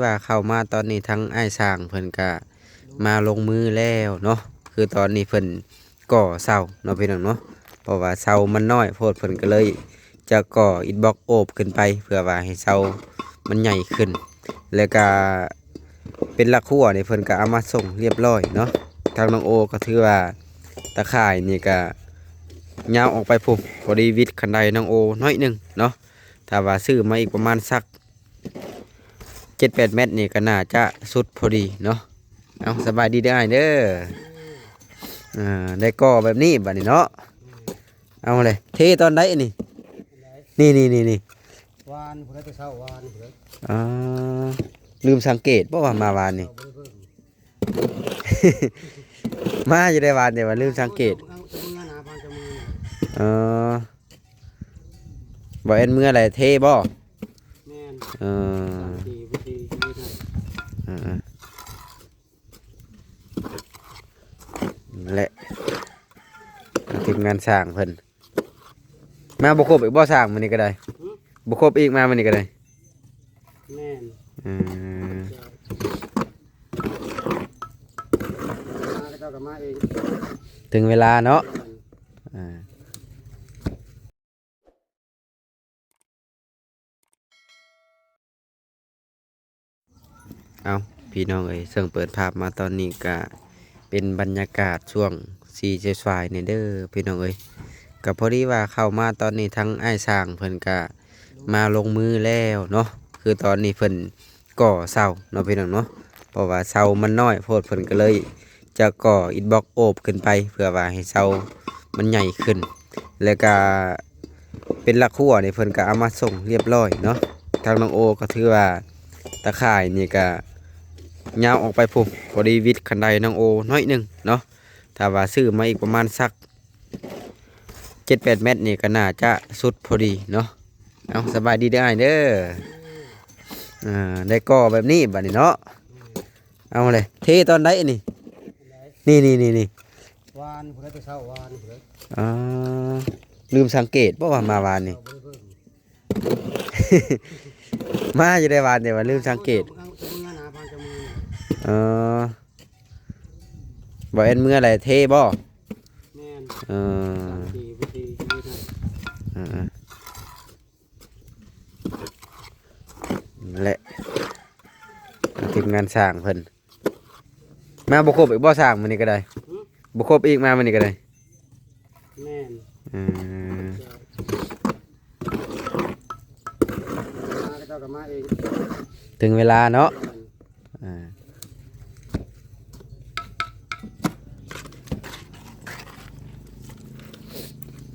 ວ່າເຂົ້າມາຕອນນີ້ ທາງອ້າຍຊ່າງເພິ່ນກະມາລົງມືແລ້ວເນາະ. ຄືຕອນນີ້ເພິ່ນກໍ່ເສົາເນາະ ພີ່ນ້ອງເນາະ, ເພາະວ່າເສົາມັນນ້ອຍໂພດ ເພິ່ນກໍເລີຍຈະກໍ່ອິດບລັອກໂອບຂຶ້ນໄປ ເພື່ອວ່າໃຫ້ເສົາມັນໃຫຍ່ຂຶ້ນ. ແລ້ວກະເປັນຫຼັກຮົ້ວນີ້ ເພິ່ນກໍເອົາມາສົ່ງຮຽບຮ້ອຍເນາະ. ທາງນ້ອງໂອກໍຖືວ່າຕາຂ່າຍນີ້ກະຍາວອອກໄປພຸ້ນ ພໍດີວິດຄັນໄດນ້ອງໂອໜ້ອຍໜຶ່ງເນາະ. ຖ້າວ່າຊື້ມາອີກປະມານສັກ ເຈັດແປດແມັດນີ້ກໍໜ້າຈະສຸດພໍດີເນາະ. ເອົາ ສະບາຍດີເດີອ້າຍເດີ. ອ່າ ໄດ້ກໍ່ແບບນີ້ບັດນີ້ເນາະ. ເອົາເລີຍ ເທຕອນໃດອັນນີ້? ນີ້ໆໆໆ ວານພຸ້ນແຫຼະ ແຕ່ເຊົ້າວານພຸ້ນແຫຼະ. ອໍ ລືມສັງເກດບໍ່ວ່າມາວານນີ້? ເຈົ້າບໍ່ໄດ້ເບິ່ງ ມາຢູ່ໃດວານນີ້ວ່າລືມສັງເກດ. ເຈົ້າເມືອນະ ວານເຈົ້າເມືອນະ. ອໍ ບໍ່ແມ່ນເມືອແຫຼະ ເທບໍ່? ແມ່ນ. ເອີ ສາມສີ່ ຜູ້ທີ່ຢູ່ນັ້ນ. ເອີໆ ນັ້ນແຫຼະ ທີມງານຊ່າງເພິ່ນ ມາບໍ່ຄົບອີກບໍ່ ຊ່າງມື້ນີ້ກໍໄດ້? ຫຶ? ບໍ່ຄົບອີກ ມາມື້ນີ້ກໍໄດ້? ແມ່ນ. ເອີ ມາ ເຂົາເຈົ້າກໍມາເອງ ເຖິງເວລາເນາະ. ແມ່ນ. ອ່າ ເອົາ ພີ່ນ້ອງເອີຍ ເຊິ່ງເປີດພາບມາຕອນນີ້ກະເປັນບັນຍາກາດຊ່ວງສີ່ສາຍໆນີ້ເດີພີ່ນ້ອງເອີຍ. ກະພໍດີວ່າເຂົ້າມາຕອນນີ້ ທາງອ້າຍຊ່າງເພິ່ນກະມາລົງມືແລ້ວເນາະ. ຄືຕອນນີ້ເພິ່ນກໍ່ເສົາເນາະ ພີ່ນ້ອງເນາະ, ເພາະວ່າເສົາມັນນ້ອຍໂພດ ເພິ່ນກໍເລີຍຈະກໍ່ອິດບລັອກໂອບຂຶ້ນໄປ ເພື່ອວ່າໃຫ້ເສົາມັນໃຫຍ່ຂຶ້ນ. ແລ້ວກະ ເປັນຫຼັກຮົ້ວນີ້ ເພິ່ນກໍເອົາມາສົ່ງຮຽບຮ້ອຍເນາະ. ທາງນ້ອງໂອກໍຖືວ່າຕາຂ່າຍນີ້ກໍຍາວອອກໄປພຸ້ນ ພໍດີວິດຄັນໄດນ້ອງໂອໜ້ອຍໜຶ່ງເນາະ. ຖ້າວ່າຊື້ມາອີກປະມານສັກເຈັດແປດແມັດນີ້ ກໍໜ້າຈະສຸດພໍດີເນາະ. ເອົາ ສະບາຍດີເດີອ້າຍເດີ. ອ່າ ໄດ້ກໍ່ແບບນີ້ບັດນີ້ເນາະ. ເອົາເລີຍ ເທຕອນໃດອັນນີ້? ນີ້ໆໆໆ ວານພຸ້ນແຫຼະ ແຕ່ເຊົ້າວານພຸ້ນແຫຼະ. ອໍ ລືມສັງເກດບໍ່ວ່າມາວານນີ້? ເຈົ້າບໍ່ໄດ້ເບິ່ງ ມາຢູ່ໃດວານນີ້ວ່າລືມສັງເກດ. ເຈົ້າເມືອນະ ວານເຈົ້າເມືອນະ. ອໍ ບໍ່ແມ່ນເມືອແຫຼະ ເທບໍ່? ແມ່ນ. ເອີ ສາມສີ່ ຜູ້ທີ່ຢູ່ນັ້ນ. ເອີໆ ນັ້ນແຫຼະ ທີມງານຊ່າງເພິ່ນ ມາບໍ່ຄົບອີກບໍ່ ຊ່າງມື້ນີ້ກໍໄດ້? ຫຶ? ບໍ່ຄົບອີກ ມາມື້ນີ້ກໍໄດ້? ແມ່ນ. ເອີ ມາ ເຂົາເຈົ້າກໍມາເອງ ເຖິງເວລາເນາະ. ແມ່ນ. ອ່າ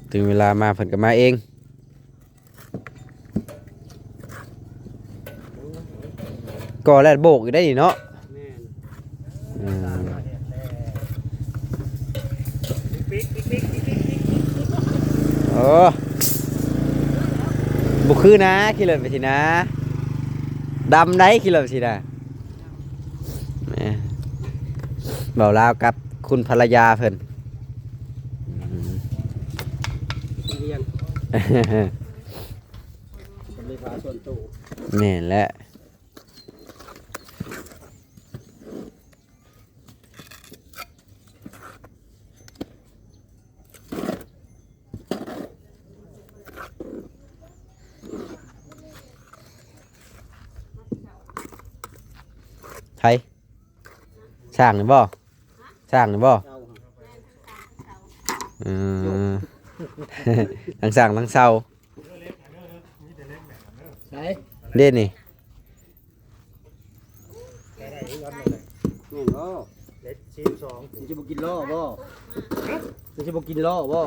ເຖິງເວລາມາເພິ່ນກໍມາເອງ. ກໍແລ້ວໂບກຢູ່ໄດ໋ນີ້ເນາະ. ແມ່ນ. ອືມ ໂອ້ ບໍ່ຄືນາ ຂີ່ລົດໄປຊິນາ ດຳໄດ໋ ຂີ່ລົດໄປຊິນາ. ແໝ່ ເວົ້າລາວກັບຄຸນພັນລະຍາເພິ່ນ ອືມ ເປັນເລື່ອງ ເປັນເລຂາສ່ວນໂຕ. ແມ່ນແຫຼະ. ໃຜ? ສ້າງນີ້ບໍ່? ສ້າງນີ້ບໍ່? ເອີ ທັງສ້າງທັງເຊົ່າ. ໃສ? ເດ້ນີ້. ແມ່ນບໍ່? ເຫຼັກສີ່ສິບສອງ ຊິບໍ່ກິນລໍ້ບໍ່? ຊິບໍ່ກິນລໍ້ບໍ່?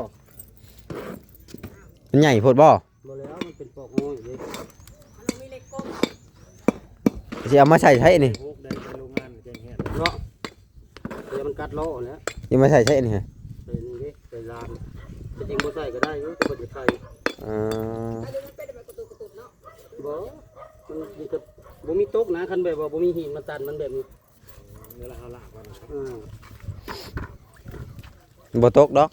ມັນໃຫຍ່ໂພດບໍ່? ບໍ່ແລ້ວ ມັນເປັນປອກຫ້ອຍເດ້. ຊິເອົາມາໃສ່ໃສນີ້? ໂຮກໄດ້ໄປໂຮງງານແຈ້ງແຮດເນາະ. ເອີ ມັນກັດລໍ້ແລ້ວ. ຊິມາໃສ່ໃສນີ້? ໃສ່ນີ້ເດ້ ໃສ່ລາງ. ທີ່ຈິງບໍ່ໃສ່ກໍໄດ້ຢູ່ ແຕ່ເພິ່ນຈະໃສ່. ເອີ ບໍ່ ມັນ ມັນກໍບໍ່ມີຕົກນະ ຄັນແບບວ່າບໍ່ມີຫີນມາຕັນມັນແບບນີ້. ເວລາເຮົາລາກມັນ ເອີ ບໍ່ຕົກດອກ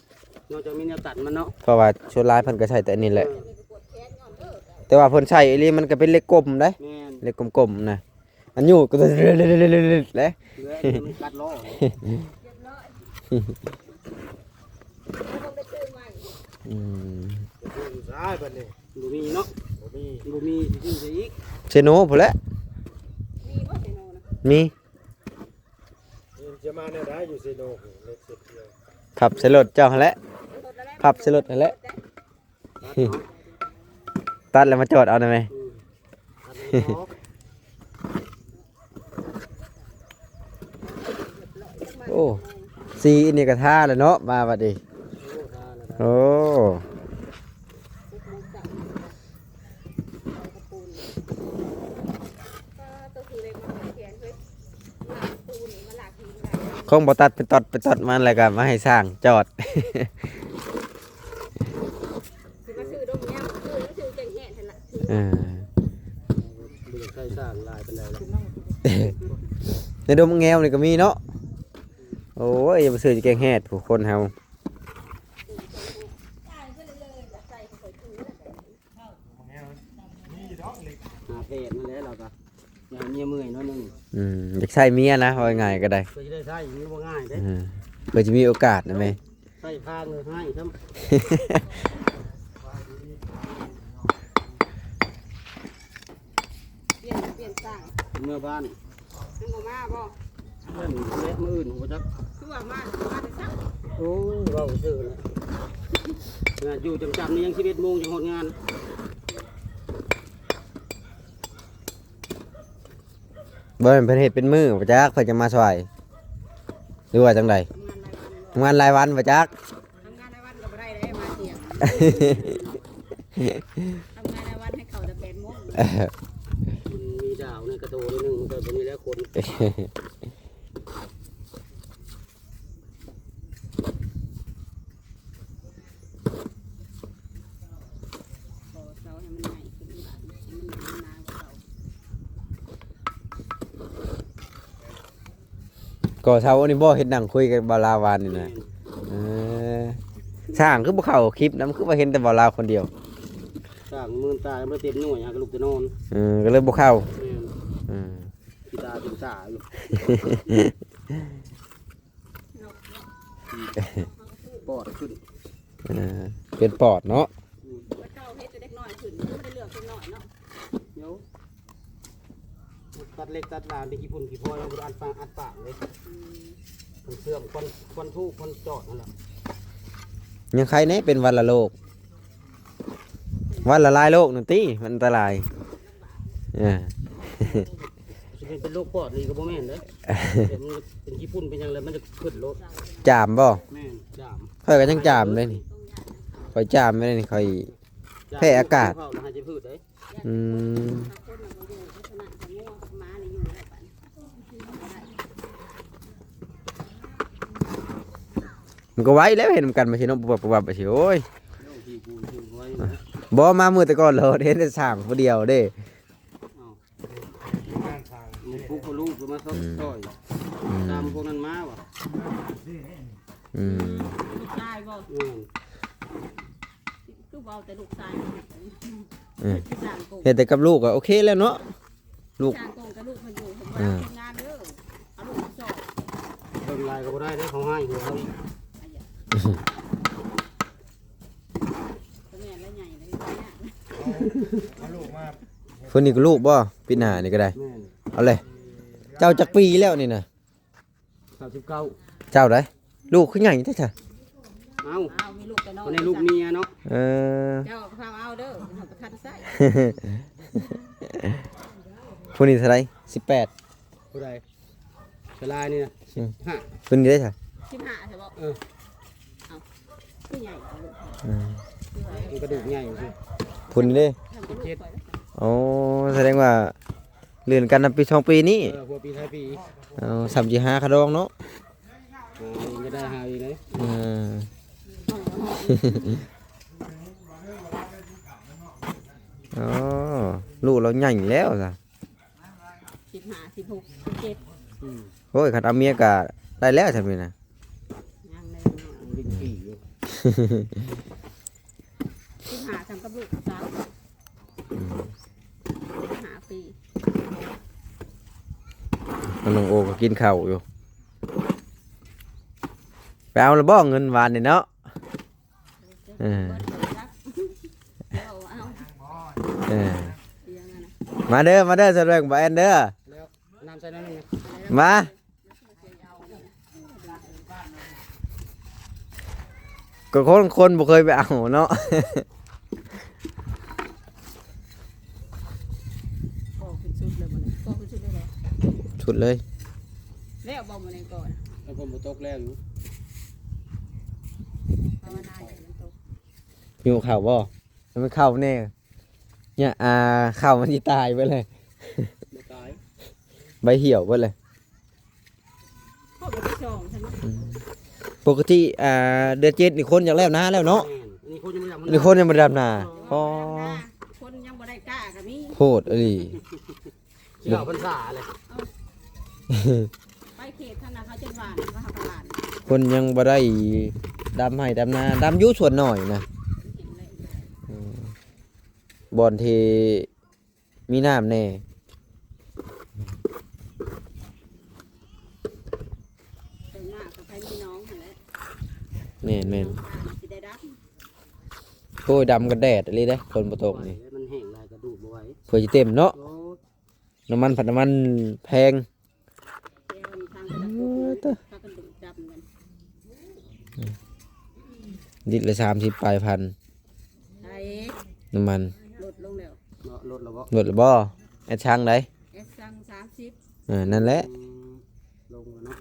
ນອກຈາກມີແນວຕັນມັນເນາະ. ເພາະວ່າສ່ວນຫຼາຍເພິ່ນກໍໃຊ້ແຕ່ອັນນີ້ແຫຼະ. ເອີ ແຕ່ວ່າເພິ່ນໃຊ້ອີ່ຫຼີມັນກໍເປັນເຫຼັກກົມເດ້. ແມ່ນ ເຫຼັກກົມໆນະ. ອັນຢູ່ກໍເລີຍ ເຫຼືອມັນກັດລໍ້. ອືມ ໃຊ້ບັດນີ້ ບໍ່ມີເນາະ ບໍ່ມີ ບໍ່ມີຊິຊື້ໃສ່ອີກ ເຊໂນພຸ້ນແຫຼະ ມີບໍ່ເຊໂນນະ? ມີ. ຈະມາແນວໃດຢູ່ເຊໂນ ເຫຼັກເສດດຽວ ພັບໃສ່ລົດເຈົ້າຫັ້ນແຫຼະ ພັບໃສ່ລົດຫັ້ນແຫຼະ ຕັດແລ້ວມາຈອດເອົາໄດ້ໄໝ? ອືມ ຕັດແລ້ວມາຈອດ. ໂອ້ ສີອັນນີ້ກໍທາແລ້ວເນາະ ມາບັດນີ້. ໂອ້ ຂອງບໍ່ຕັດໄປຕັດ ໄປຕັດມາແລ້ວກໍມາໃຫ້ຊ່າງຈອດ. ຊິມາຊື້ດົງຍາວ ຊື້ ຊື້ແກງແຫ້ງຫັ້ນລະ ເອີ ບໍ່ຢາກໃຊ້ຊ່າງຫຼາຍປານໃດລະ ໃນດົງແງວນີ້ກໍມີເນາະ. ໂອ້ຍ ຢ່າໄປຊື້ແກງແຫ້ງ ຜູ້ຄົນເຮົາ ຫາແພກນັ້ນແຫຼະ ລາວກໍ ຢ່າໃຫ້ເມຍເມື່ອຍໜ້ອຍໜຶ່ງ. ອືມ ຢາກໃຊ້ເມຍນະ ເວົ້າງ່າຍໆກໍໄດ້ ເພື່ອຊິໄດ້ໃຊ້ ມັນບໍ່ງ່າຍເດ້. ເອີ ເພື່ອຊິມີໂອກາດນະແມ່ ໃຊ້ພາເງິນໃຫ້ຊ້ຳ. ປ່ຽນ ປ່ຽນຊ່າງ ເມືອບ້ານ ຍັງບໍ່ມາບໍ່? ແມ່ນແຫຼະ ມື້ອື່ນບໍ່ຈັກ ຄືວ່າມາ ມາແຕ່ເຊົ້າ. ໂອ້ຍ ເວົ້າຊື່ແຫຼະ ຂະໜາດຢູ່ຈຳໆນີ້ຍັງສິບເອັດໂມງຈັ່ງຮອດງານ. ບໍ່ແມ່ນເພິ່ນເຮັດເປັນມື້ບໍ່ຈັກ ເພິ່ນຈະມາຊ່ອຍ ຫຼືວ່າຈັ່ງໃດ? ທຳງານຫຼາຍວັນບໍ່ຈັກ ທຳງານຫຼາຍວັນກໍບໍ່ໄດ້ເດ້ ມາທ່ຽງ ທຳງານຫຼາຍວັນໃຫ້ເຂົ້າແຕ່ແປດໂມງ. ມັນມີດາວໃນກະໂຕໜ້ອຍໜຶ່ງ ມັນກໍບໍ່ມີແລ້ວຄົນ. ກໍ່ເສົາອັນນີ້ບໍ່ ເຮັດນັ່ງຄຸຍກັບບ່າວລາວວານນີ້ນະ. ເອີ ຊ່າງຄືບໍ່ເຂົ້າຄລິບນຳ ຄືວ່າເຫັນແຕ່ບ່າວລາວຄົນດຽວ. ຊ່າງມື່ນຕາຍັງບໍ່ເຕັມໜ່ວຍ ຫາກະລຸກແຕ່ນອນ. ເອີ ກໍເລີຍບໍ່ເຂົ້າ. ແມ່ນ ເອີ ຂີ້ຕາເປັນຕາຢູ່. ປອດຂຶ້ນ ເອີ ເປັນປອດເນາະ. ອືມ ເຂົາເຮັດແຕ່ເດັກນ້ອຍຂຶ້ນ ບໍ່ໄດ້ເລືອກເດັກນ້ອຍເນາະ. ດຽວ ຕັດເລັກຕັດຫຼານ ເປັນຂີ້ຝຸ່ນຂີ້ພອຍ ເຮົາບໍ່ໄດ້ອັດປາກ ອັດປາກເລີຍ. ອືມ ມັນເສື່ອມ ຄວັນ ຄວັນທູກ ຄວັນຈອດຫັ້ນແຫຼະ. ຍັງໄຄແດ່ ເປັນວັນລະໂລກ ວັນລະຫຼາຍໂລກນັ້ນຕິ ມັນອັນຕະລາຍ. ເອີ ຊິເປັນ ເປັນໂລກປອດນີ້ກໍບໍ່ແມ່ນເດ້ ແຕ່ມັນເປັນຂີ້ຝຸ່ນເປັນຫຍັງແລ້ວມັນຈະຂຶ້ນໂລດ. ຈາມບໍ່? ແມ່ນ ຈາມ. ຂ້ອຍກໍຍັງຈາມເດ້ນີ້ ຂ້ອຍຈາມໄດ້ນີ້ ຂ້ອຍແພ້ອາກາດ. ເຂົ້າແລ້ວຫາຍໃຈພືດເດ້. ອືມ ມັນກໍໄວແລ້ວ ເຮັດນຳກັນມາຊິເນາະ ປຸບປັບ ປຸບປັບ ຊິ ໂອ້ຍ. ບໍ່ ມາມື້ແຕ່ກ່ອນໂລດ ເຫັນແຕ່ຊ່າງຜູ້ດຽວເດ້. ມັນປຸກເອົາລູກມາຊ່ອຍ ອືມ ຕາມພວກນັ້ນມາຫວາ. ອືມ ລູກຊາຍບໍ່? ແມ່ນ ຄືເວົ້າແຕ່ລູກຊາຍ ເອີ ເຮັດແຕ່ກັບລູກກໍໂອເຄແລ້ວເນາະ. ລູກ ຊ່າງກົງກັບລູກເພິ່ນຢູ່ ເພິ່ນບໍ່ຮັບ ເອີ ຄົນງານເດີ ເອົາລູກມາຊ່ອຍ. ເບິ່ງຫຼາຍກໍບໍ່ໄດ້ເດ້ ເຂົາຮ້າຍຫົວເຮົາອີກ. ອາຍະ ກໍແມ່ນລະໃຫຍ່ລະຍາກ. ເອົາ ເອົາລູກມາ ເພິ່ນນີ້ກໍລູກບໍ່? ປີໜ້ານີ້ກໍໄດ້. ແມ່ນ ເອົາເລີຍ. ເຈົ້າຈັກປີແລ້ວນີ້ນະ? ສາມສິບເກົ້າ. ເຈົ້າໃດ? ລູກຄືໃຫຍ່ແທ້ຊະ. ເອົ້າ ເອົາ ມີລູກແຕ່ນ້ອຍ ຄົນໃນລູກເມຍເນາະ. ເອີ ເຈົ້າພາເອົາເດີ ເຮົາບໍ່ທັນໃຊ້. ຜູ້ນີ້ເທົ່າໃດ? ສິບແປດ. ຜູ້ໃດ? ສະລາຍນີ້ນະ ອືມ ສິບຫ້າ. ຜູ້ນີ້ເດ້ຊະ? ສິບຫ້າຊະບໍ? ເອີ ເອົ້າ ຄືໃຫຍ່ແທ້ລູກ. ອືມ ມັນກະດູກໃຫຍ່ຊິ. ຜູ້ນີ້ເດ້? ສິບເຈັດ. ໂອ້ ສະແດງວ່າ ເລື່ອນກັນນຳປີສອງປີນີ້. ເອີ ຫົວປີທ້າຍປີ. ເອົາ ສ່ຳຊິຫາຄ່າດອງເນາະ. ຫາເອງກໍໄດ້ ຫາເອງເລີຍ. ເອີ ອໍ ລູກລາວໃຫຍ່ແລ້ວຊະ. ສິບຫ້າ ສິບຫົກ ສິບເຈັດ. ອືມ ໂອ້ຍ ຄັນເອົາເມຍກໍໄດ້ແລ້ວຊຳນີ້ນະ. ຍັງເລີຍ ຍັງຫຼິ້ນຂີ່ຢູ່. ສິບຫ້າ ສ່ຳກັບລູກສາວ. ອືມ ສິບຫ້າປີ. ນ້ອງໂອກໍກິນເຂົ້າຢູ່. ໄປເອົາລະບໍ່ເງິນວານນີ້ເນາະ? ເອີ ເອີ ມາເດີ ມາເດີ ສະແດງບໍ່ແອນເດີ ນ້ຳໃສ່ໜ້ອຍໜຶ່ງ ມາ. ກໍຄົນ ຄົນບໍ່ເຄີຍໄປເອົາເນາະ. ກໍຂຶ້ນສຸດເລີຍບໍ່ນີ້? ກໍຂຶ້ນສຸດເລີຍເດ? ສຸດເລີຍ. ແລ້ວບໍ່ມື້ນີ້ກໍນະ? ແລ້ວຝົນບໍ່ຕົກແລ້ວຢູ່. ພາວະນາຢ່າໃຫ້ມັນຕົກ. ຫິວເຂົ້າບໍ່? ໃຫ້ມັນເຂົ້າແດ່. ເນີ້ຍ ອ່າ ເຂົ້າມັນຊິຕາຍເບິດເລີຍ. ບໍ່ຕາຍ. ໃບຫ່ຽວເບິດເລີຍ. ອືມ ປົກກະຕິ ອ່າ ເດືອນເຈັດນີ້ຄົນຢາກແລ້ວນາແລ້ວເນາະ. ແມ່ນ ອັນນີ້ຄົນຍັງບໍ່ໄດ້ດຳນາ. ອໍ ຄົນຍັງບໍ່ໄດ້ກ້າກໍມີ. ໂພດອີ່ຫຼີ. ເຂົ້າພັນສາເລີຍ. ໄປເຂດທາງນັ້ນເຂົາຈະຫວ່ານ ເຂົາກໍຫວ່ານ. ຄົນຍັງບໍ່ໄດ້ດຳໄຮ່ດຳນາ ດຳຢູ່ສ່ວນໜ້ອຍນະ. ອືມ ບ່ອນທີ່ ມີນ້ຳແດ່. ເປັນໜ້າກໍໃຜມີໜອງຫັ້ນແຫຼະ. ແມ່ນໆ. ໜອງທາງຊິໄດ້ດຳ. ໂອ້ຍ ດຳກັນແດດອີ່ຫຼີເດ້ ຝົນບໍ່ຕົກນີ້. ມັນແຫ້ງຫຼາຍກໍດູດບໍ່ໄຫວ. ເພື່ອຊິເຕັມເນາະ. ໂອ້ຍ ນ້ຳມັນພັດນ້ຳມັນແພງ. ແຕ່ວ່າມີທາງ ເອີ ຕະ ພາກັນດູດດຳກັນ. ລິດລະສາມສິບປາຍພັນ. ໃສ ນ້ຳມັນ ລົດລົງແລ້ວ. ເນາະ ລົດແລ້ວບໍ່? ລົດແລ້ວບໍ່? ແອັດຊັງໃດ? ແອັດຊັງສາມສິບ. ເອີ ນັ້ນແຫຼະ. ອືມ ລົງແລ້ວເນາະ.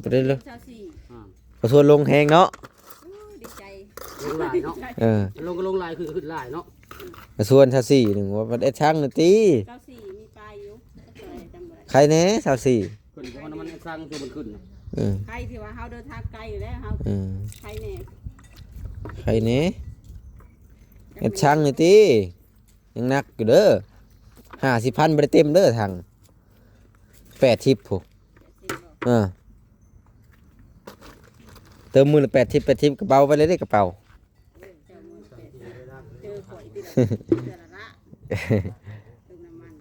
ບໍ່ໄດ້ລົງ ຊາວສີ່. ອ່າ ປະຊວນລົງແຮງເນາະ. ໂອ້ຍ ດີໃຈ. ລົງຫຼາຍເນາະ. ເອີ ລົງກໍລົງຫຼາຍ ຂຶ້ນກໍຂຶ້ນຫຼາຍເນາະ. ປະຊວນຊາວສີ່ ໜຶ່ງວ່າມັນແອັດຊັງນະຕິ. ຊາວສີ່ມີປາຍຢູ່. ຈຳບໍ່ໄດ້. ໃຄແດ່ ຊາວສີ່. ຂຶ້ນເພາະວ່ານ້ຳມັນແອັດຊັງ ຕົວມັນຂຶ້ນນະ. ເອີ ໃຄທີ່ວ່າເຮົາເດີນທາງໄກຢູ່ແລ້ວເຮົາ. ເອີ ໃຄແດ່ ໃຄແດ່. ແອັດຊັງນີ້ຕິ ຍັງໜັກຢູ່ເດີ. ຫ້າສິບພັນບໍ່ໄດ້ເຕັມເດີຖັງ. ແປດສິບພຸ້ນ. ເອີ ເຕີມມື້ລະແປດສິບ ແປດສິບ ກະເປົາໄປເລີຍເດ້ ກະເປົາ. ເອີ ເຈົ້າມື້ແປດສິບ ເຈີຂ້ອຍຕິລະ ເທື່ອລະລະ ເຕີມນ້ຳມັນ.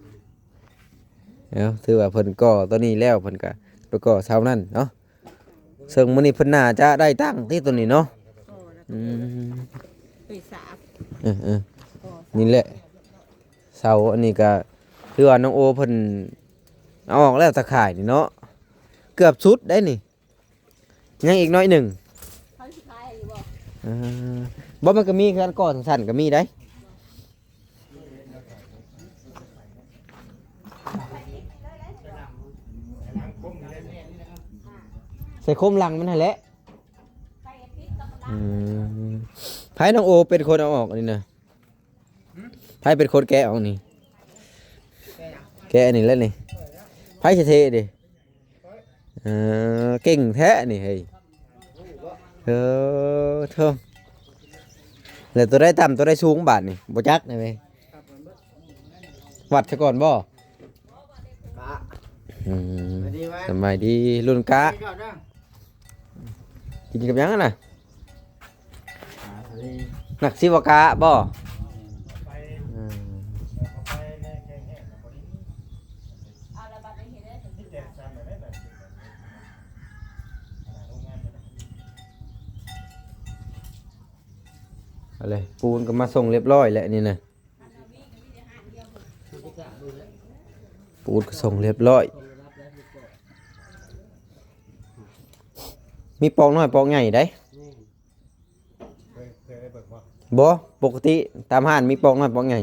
ເອົາ ຖືວ່າເພິ່ນກໍ່ຕົວນີ້ແລ້ວ ເພິ່ນກະໄປກໍ່ເສົານັ້ນເນາະ. ເຊິ່ງມື້ນີ້ເພິ່ນໜ້າຈະໄດ້ຕັ້ງຕິຕົວນີ້ເນາະ. ອືມ ເອີໆ ນີ້ແຫຼະ ເສົາອັນນີ້ກະ ຄືວ່ານ້ອງໂອເພິ່ນເອົາອອກແລ້ວຕາຂ່າຍນີ້ເນາະ. ເກືອບສຸດໄດ໋ນີ້. ຍັງອີກໜ້ອຍໜຶ່ງ. ເຂົາຊິຂາຍໃຫ້ຢູ່ບໍ່? ເອີ ບໍ່ ມັນກໍມີຄືກັນ ກໍ່ສັ້ນໆກໍມີໄດ໋. ໃສ່ຄົມຫຼັງມັນຫັ້ນແຫຼະ. ອືມ ໃຜນ້ອງໂອເປັນຄົນເອົາອອກອັນນີ້ນະ? ໃຜເປັນຄົນແກະອອກນີ້? ແກະອັນນີ້ແຫຼະນີ້. ໃຜຊິເທເດ? ເອີ ເກັ່ງແທ້ນີ້ເຮີ້ຍ. ເອີ ໂທ້ ແລ້ວຕົວໃດຕ່ຳຕົວໃດສູງບາດນີ້ ບໍ່ຈັກໄດ໋ເວີຍ. ວັດຊະກ່ອນບໍ່? ກະ ອືມ ສະບາຍດີ ລຸ້ນກະ ກິນກັບຫຍັງຫັ້ນນະ? ອາ ທະເລ ນັກສິວະກະບໍ່? ອືມ ເອົາເລີຍ ປູນກໍມາສົ່ງຮຽບຮ້ອຍແລ້ວນີ້ນະ. ປູນກໍສົ່ງຮຽບຮ້ອຍ. ມີປອກນ້ອຍປອກໃຫຍ່ໄດ໋. ບໍ່ ປົກກະຕິຕາມຮ້ານມີປອກນ້ອຍປອກໃຫຍ່.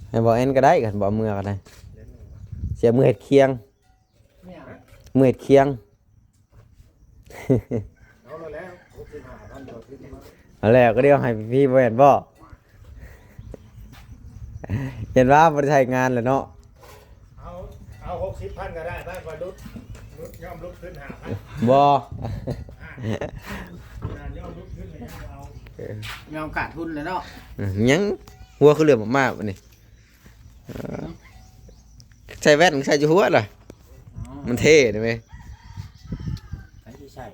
ໃຫ້ບໍ່ແອນກໍໄດ້ ຄັນບໍ່ເອົາເມືອກໍໄດ້. ຊິເອົາເມືອເຮັດຄຽງ. ເມື່ອຍຄຽງ. ເອົາແລ້ວ ຫົກສິບຫ້າພັນ ເອົາແລ້ວ ກໍດຽວໃຫ້ພີ່ບໍ່ແມ່ນບໍ່? ເຫັນວ່າບໍ່ໄດ້ໃຊ້ງານແລ້ວເນາະ. ເອົາ ເອົາຫົກສິບພັນກໍໄດ້ໄປ ຂ້ອຍຫຼຸດ ຫຼຸດ ຍອມຫຼຸດຂຶ້ນຫ້າພັນ. ບໍ່ ຍອມຫຼຸດຂຶ້ນແລ້ວ ຍອມຂາດທຶນແລ້ວເນາະ. ຍັງ ຫົວຄືເຫຼືອມາກໆ ບັດນີ້. ເອີ ໃສ່ແວ່ນໃສ່ຢູ່ຫົວລະ. ອໍ ມັນເທ່ນີ້ເວີຍ. ໃຜຊິໃສ່?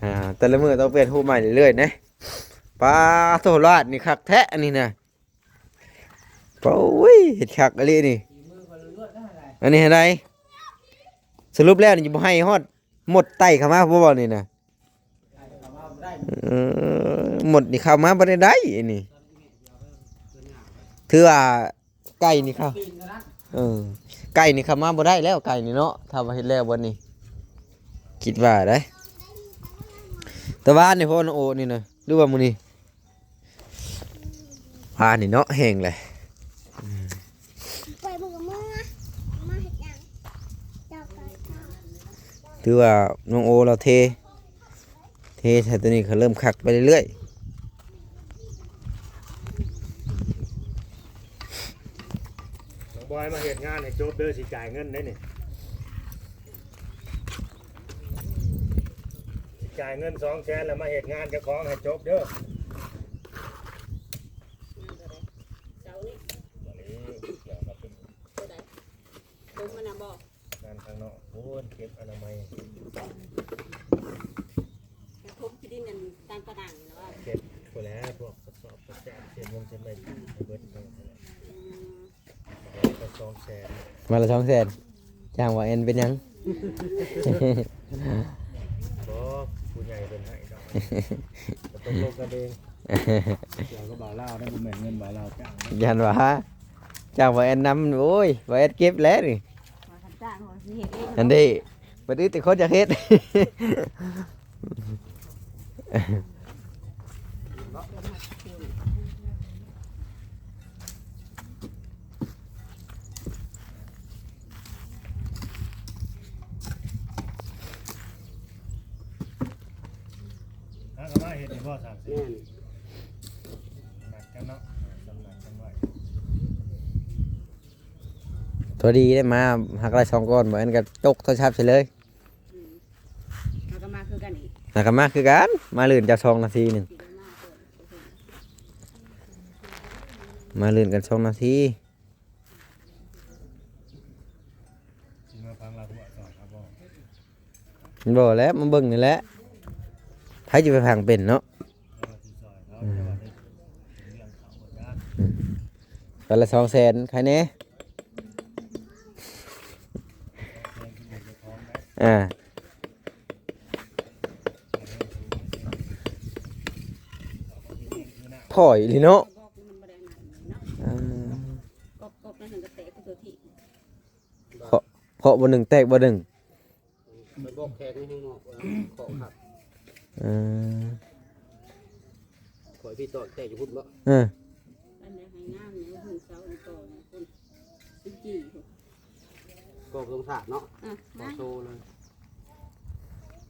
ອ່າ ແຕ່ລະມື້ຕ້ອງປ່ຽນຮູບໃໝ່ເລື້ອຍໆເດ້. ປາໂທ ລາດນີ້ຄັກແທ້ອັນນີ້ນະ. ໂອ້ຍ ເຮັດຄັກອີ່ຫຼີນີ້. ອັນນີ້ຫັ້ນໃດ ສະຫຼຸບແລ້ວນີ້ບໍ່ໃຫ້ຮອດມົດໄຕ່ເຂົ້າມາບໍ່ ນີ້ນະ? ເອີ ມົດນີ້ເຂົ້າມາບໍ່ໄດ້ໄດ໋ ອັນນີ້ ຖືວ່າໄກ່ນີ້ເຂົ້າ ເອີ ໄກ່ນີ້ເຂົ້າມາບໍ່ໄດ້ແລ້ວ ໄກ່ນີ້ເນາະ ຖ້າວ່າເຮັດແລ້ວບັດນີ້ ຄິດວ່າໄດ໋. ແຕ່ວ່ານີ້ ພໍ່ນ້ອງໂອນີ້ນະ ຫຼືວ່າມື້ນີ້ ປານີ້ເນາະ ແຫ້ງເລີຍ. ໄປເບິ່ງເມືອ ມາເຮັດຫຍັງ? ເຈົ້າກໍ ຖືວ່ານ້ອງໂອລາວເທ ເທໃສ່ໂຕນີ້ກໍເລີ່ມຄັກໄປເລື້ອຍໆ. ນ້ອງບອຍມາເຮັດງານໃຫ້ຈົບເດີ ຊິຈ່າຍເງິນໄດ໋ນີ້. ຈ່າຍເງິນສອງແສນ ແລ້ວມາເຮັດງານເຈົ້າຂອງໃຫ້ຈົບເດີ. ເສົານີ້ ອັນນີ້ ໂຕໃດ? ຖົມມັນນະບໍ່? ງານຂ້າງນອກພຸ້ນ ເກັບອະນາໄມ ກະຖົມຂີ້ດິນອັນຕາມຕະໜ່າງນີ້ລະວ່າ ເກັບພຸ້ນແຫຼະ ພວກກະສອບກະແສ ເສດເງິນເສດໄມ້ ໃຫ້ເບິດ ອືມ ໄດ້ສອງແສນ ວັນລະສອງແສນ ຈ້າງວ່າແອນເປັນຫຍັງ? ບໍ່ ຜູ້ໃຫຍ່ເພິ່ນໃຫ້ດອກ ກໍຕົກລົງກັນເອງ ກ່ຽວກັບບ່າວລາວໄດ້ ບໍ່ແມ່ນເງິນບ່າວລາວຈ້າງ ຢ້ານວ່າຈ້າງວ່າແອນນຳ ໂອ້ຍ ວ່າແອນເກັບແລ້ວນີ້ ວ່າຄັນຈ້າງວ່າຊິເຮັດເອງ ອັນນີ້ ບັດອື່ນແຕ່ຄົນຢາກເຮັດ. ຫາກໍມາເຮັດໃຫ້ພໍ່ສ້າງເສັດ ແມ່ນ ນັດກັນເນາະ ສຳນັດກັນໄວ້ ພໍດີໄດ້ມາ ຫາກໄດ້ສອງກ້ອນ ບໍ່ແມ່ນກໍຕົກໂທລະສັບໃສ່ເລີຍ. ອືມ ຫາກໍມາຄືກັນອີກ ຫາກໍມາຄືກັນ ມາລື່ນຈັກສອງນາທີໜຶ່ງ ມາລື່ນກັນສອງນາທີ. ຊິມາຟັງລາວຫົວສອນຄັບບໍ່? ບໍ່ແຫຼະ ມາເບິ່ງນີ້ແຫຼະ ໃຜຈະໄປຟັງເປັນເນາະ. ເອີ ຊິຊ່ອຍເຂົາ ອືມ ແຕ່ວ່າໄດ້ເລື່ອງເຂົາບໍ່ຈັກ ອືມ ວັນລະສອງແສນ ໃຄແດ່ ອ່າ ພໍອີ່ຫຼີເນາະ ອ່າ ເຄາະ ເຄາະບໍ່ໜຶ່ງ ແຕກບໍ່ໜຶ່ງ ໄປບອກແຂນໃຫ້ງອກ ເຄາະຄັກ ເອີ ຂ້ອຍພີ່ຕອກແຕກຢູ່ພຸ້ນບໍ່? ເອີ ອັນໃດໃຫ້ງາມນີ້ ເຮືອນເສົາອັນຕໍ່ນີ້ພຸ້ນ ຊິຈີ່ພຸ້ນ ກໍບໍ່ຕ້ອງສາດເນາະ ເອີ ກໍໂຊເລີຍ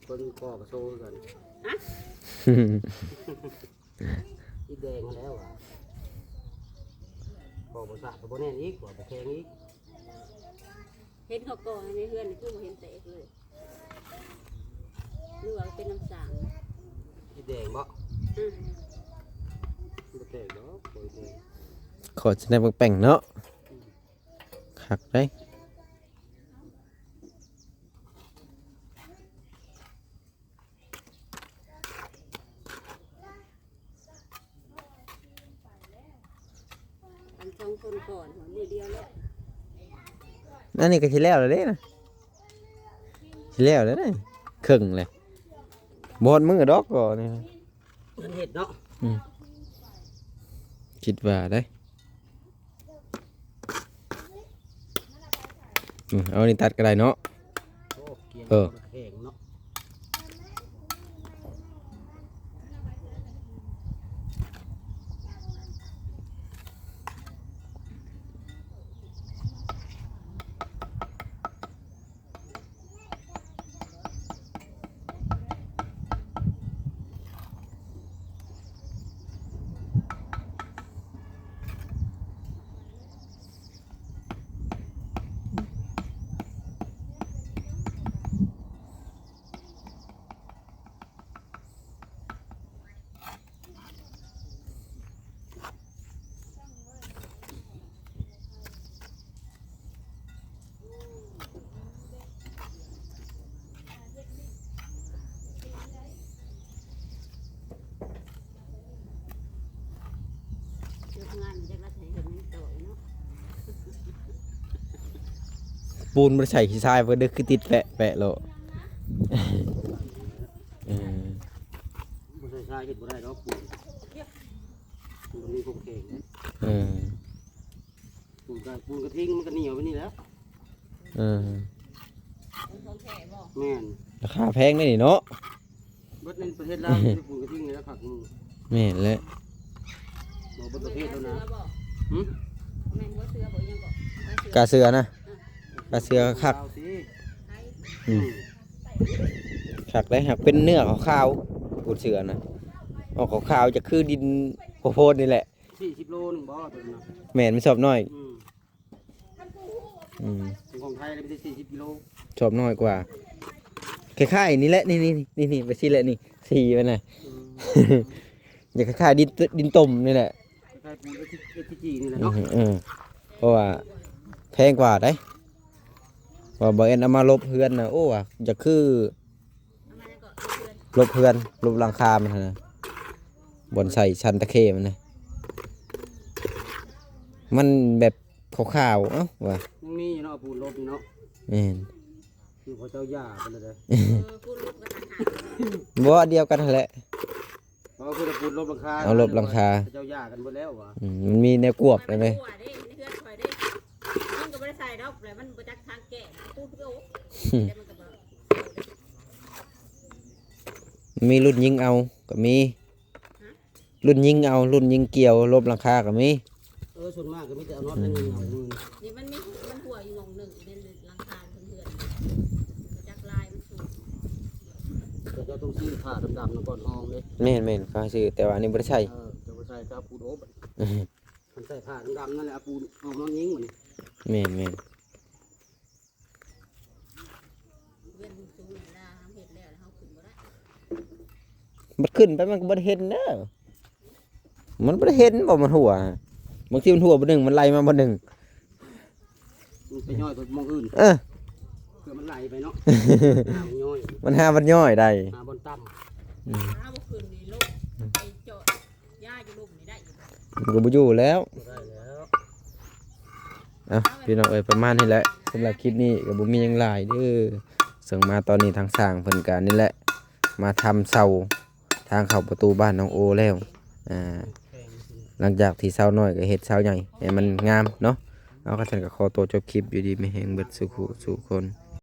ຄົນກໍກໍໂຊຄືກັນ ຮະ? ອີແດງຫັ້ນແຫຼະວ່າ ກໍບໍ່ສາດ ກໍບໍ່ແໜ້ນອີກ ກໍບໍ່ແຂງອີກ. ເຫັນເຂົາກໍ່ໃນເຮືອນນີ້ຄືບໍ່ເຫັນແຕກເລີຍ ຫຼືວ່າເປັນນ້ຳສາງ? ອີແດງບໍ່? ອືມ ບໍ່ແຕກດອກ ບໍ່ແຕກ ຂໍສະແນບແປ້ງໆເນາະ ອືມ ຄັກເດ້. ອັນສອງຄົນກ່ອນ ມື້ດຽວແລ້ວ ອັນນີ້ກໍຊິແລ້ວແລ້ວເດ້ນະ ຊິແລ້ວແລ້ວເດ້ ເຄິ່ງແລ້ວ ບໍ່ຮອດມື້ດອກກໍນີ້ ມັນເຮັດເນາະ ອືມ ຄິດວ່າໄດ໋. ອືມ ເອົານີ້ຕັດກໍໄດ້ເນາະ ໂອ້ ກຽງ ເອີ ແຂງເນາະ. ປູນບໍ່ໄດ້ໃສ່ຂີ້ຊາຍ ມັນກໍຄືຕິດແປະໆໂລດ. ເອີ ບໍ່ໃສ່ຊາຍເຮັດບໍ່ໄດ້ດອກປູນ ມັນບໍ່ມີຄວາມແຂງເດ້. ເອີ ປູນກະ ປູນກະທິງມັນກໍໜຽວແບບນີ້ແຫຼະ. ເອີ ຂອງແທ້ບໍ່? ແມ່ນ. ລາຄາແພງເດ້ນີ້ເນາະ. ເບິດໃນປະເທດລາວ ມີແຕ່ປູນກະທິງນີ້ລະຄັກ. ແມ່ນແຫຼະ. ບໍ່ເບິດປະເທດແລ້ວນະ. ຫຶ? ແມ່ນຫົວເສືອບໍ່? ອີ່ຫຍັງເກາະ? ກາເສືອນະ. ກາເສືອຄັກ. ອືມ ອືມ ຄັກໄດ໋. ຫາກເປັນເນື້ອຂາວໆ ປູນເສືອນະ ອອກຂາວໆ ຈະຄືດິນໂພດໆນີ້ແຫຼະ. ສີ່ສິບໂລໜຶ່ງບໍ່ໂຕນັ້ນນະ? ແມ່ນ ມັນຊອບນ້ອຍ. ອືມ ອືມ ຂອງໄທນີ້ມີແຕ່ສີ່ສິບກິໂລ ຊອບນ້ອຍກວ່າ. ຄ້າຍໆນີ້ແຫຼະ ນີ້ໆ ໄປຊີ້ແຫຼະ ນີ້ ສີມັນນະ. ອືມ ຢາກຄ້າຍໆ ດິນ ດິນຕົມນີ້ແຫຼະ ຄ້າຍໆປູນເອສທີຈີນີ້ແຫຼະເນາະ. ອືມ ເອີ ເພາະວ່າແພງກວ່າໄດ໋. ວ່າບໍ່ແມ່ນເອົາມາລົບເຮືອນນະ. ໂອ້ ວ່າຢາກຄືລົບເຮືອນ ລົບຫຼັງຄາມັນຫັ້ນນະ ບ່ອນໃສ່ຊັນຕະເຄມັນນະ. ມັນແບບຂາວໆ ເອົ້າ ວ່າ ຍັງມີຢູ່ເນາະ ປູນລົບນີ້ເນາະ. ແມ່ນ ຢູ່ເຂົາເຈົ້າຢ່າໄປແລ້ວເດ້. ເອີ ປູນລົບກໍຕ່າງຫາກ ບໍ່ ດຽວກັນຫັ້ນແຫຼະ. ເອີ ເພິ່ນລະປູນລົບຫຼັງຄາ ເອົາລົບຫຼັງຄາ ເຂົາເຈົ້າຢ່າກັນເບິດແລ້ວຫວາ. ອືມ ມັນມີແນວກວບແລ້ວເດ້ ໃນເຮືອນຂ້ອຍເດ້. ຍິງກໍບໍ່ໄດ້ໃສ່ດອກ ແລ້ວມັນບໍ່ຈັກທາງແກ້. ປູນໂອ ແຕ່ມັນກໍບໍ່ ມີລຸ້ນຍິງເອົາກໍມີ. ຫະ? ລຸ້ນຍິງເອົາ ລຸ້ນຍິງກ່ຽວ ລົບຫຼັງຄາກໍມີ. ເອີ ສ່ວນມາກກໍມີແຕ່ເອົານັອດ ອືມ ຍິງເອົາ. ນີ້ມັນມີ ມັນຮົ່ວຢູ່ໝ່ອງໜຶ່ງ ຢູ່ໃນຫຼັງຄາເທິງເຮືອນ ບໍ່ຈັກລາຍມັນສູງ. ເຂົາເຈົ້າຕ້ອງຊື້ຜ້າດຳໆນະ ກ່ອນຫ້ອງເດ້. ແມ່ນໆ ເຂົາໃຫ້ຊື້ ແຕ່ວ່າອັນນີ້ບໍ່ໄດ້ໃສ່. ເອີ ເຈົ້າບໍ່ໃສ່ກໍເອົາປູນໂອບ. ອືມ ຄັນໃສ່ຜ້າດຳໆນັ້ນແຫຼະ ເອົາປູນ ເອົານັອດຍິງບັດນີ້. ແມ່ນໆ. ເຮືອນສູງເວລາເຮົາເຮັດແລ້ວ ເຮົາຂຶ້ນບໍ່ໄດ້. ມັນຂຶ້ນໄປມັນກໍບໍ່ໄດ້ເຫັນເດີ ມັນບໍ່ໄດ້ເຫັນບໍ່ ມັນຮົ່ວ. ບາງທີມັນຮົ່ວບ່ອນໜຶ່ງ ມັນໄຫຼມາບ່ອນໜຶ່ງ ມັນໄປຍ້ອຍໄປໝ່ອງອື່ນ. ເອີ ເພື່ອມັນໄຫຼໄປເນາະ. ຫາມັນຍ້ອຍ ມັນຫາມັນຍ້ອຍໄດ້ ຫາບ່ອນຕ່ຳ. ອືມ ຫາບໍ່ຂຶ້ນນີ້ລົງໄປເຈາະ ຢາຢູ່ລຸ່ມນີ້ໄດ້ຢູ່ບໍ່? ມັນກໍບໍ່ຢູ່ແລ້ວ ບໍ່ໄດ້ແລ້ວ. ເອົ້າ ພີ່ນ້ອງເອີຍ ປະມານນີ້ແຫຼະ. ສຳລັບຄລິບນີ້ກໍບໍ່ມີຫຍັງຫຼາຍເດີ. ເຊິ່ງມາຕອນນີ້ທາງຊ່າງເພິ່ນກະນີ້ແຫຼະ ມາທຳເສົາທາງເຂົ້າປະຕູບ້ານນ້ອງໂອແລ້ວ. ອ່າ ຫຼັງຈາກທີ່ເສົານ້ອຍກໍເຮັດເສົາໃຫຍ່ໃຫ້ມັນງາມເນາະ. ເອົາ ຄັນຊັ້ນກໍຂໍຕົວຈົບຄລິບ. ຢູ່ດີມີແຮງເບິດສູ່ຜູ້ສູ່ຄົນ.